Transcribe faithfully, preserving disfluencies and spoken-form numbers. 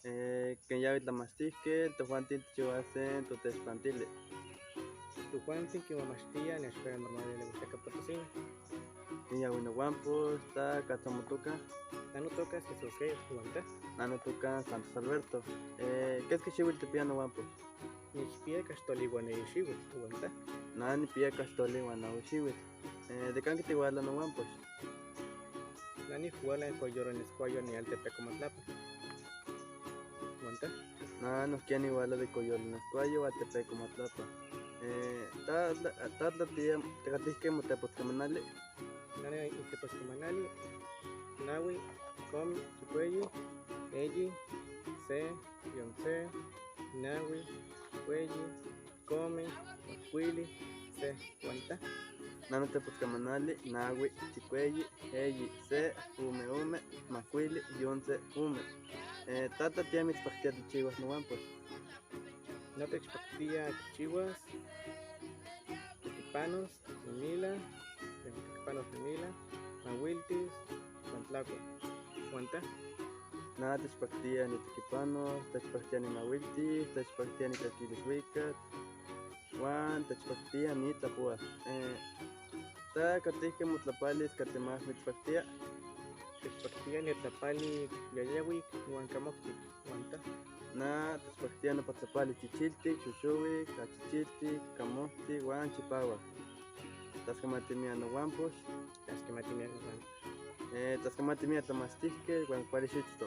Eh, quen yahui tlamachtijquetl, tojuanten tichihuasen totechpantili. Tojuanten quinmamachtiya in escuela normal de Huixteca Potosí. Quen yahui nohuampos, ta, ¿catzin motoca? Nanotoca Jesús Reyes, huan ta? Nanotoca Santos Alberto. Eh, ¿quesqui xihuitl ticpiya nohuampos? Nicpiya caxtoli huan eyi xihuitl, huan ta? Na nicpiya caxtoli huan nahue xihuitl. Eh, ¿de canque tihuala nohuampos? Na nihuala in coyolo nescuayo in altepetl Comatlapa. Huan ta? Na nohquiya nihuala de coyolo nescuayo altepetl Comatlapa. Eh, ta, ta, ta, ta tiya, ¿ticatlique moteposcamanali? Na in teposcamanali nahue, ome, chicueyi, eyi, se, nion se, nahue, chicueyi, ome, macuili, se. Huan ta? Na noteposcamanali nahue, chicueyi, eyi, se, ome, ome, macuili, nion se, ome. Eh, ta, ta tiya mitzpactiya tichihuas nohuampos? Na techpactiya quichihuas, tequipanos, nimila, tequipanos nimila, mahuiltis, huan tlacua. Huan ta? Na techpactiya nitequipanos, techpactiya nimahuiltis, techpactiya nicaquil iluicac, huan techpactiya nitlapohuas. Eh, ta, ¿catlique motlapalis caten más mitzpactiya? Techpactiya in tlapalis yayahuic huan camoctic. Huan ta? Na techpactiya nopa tlapalis chichiltic, xoxohuic, achichiltic, camoctic huan chipahuac. ¿Tlascamati miyac nohuampos? Tlascamati miyac nohuampos. Eh, tlascamati miyac tlamachtijque huan cuali xichto.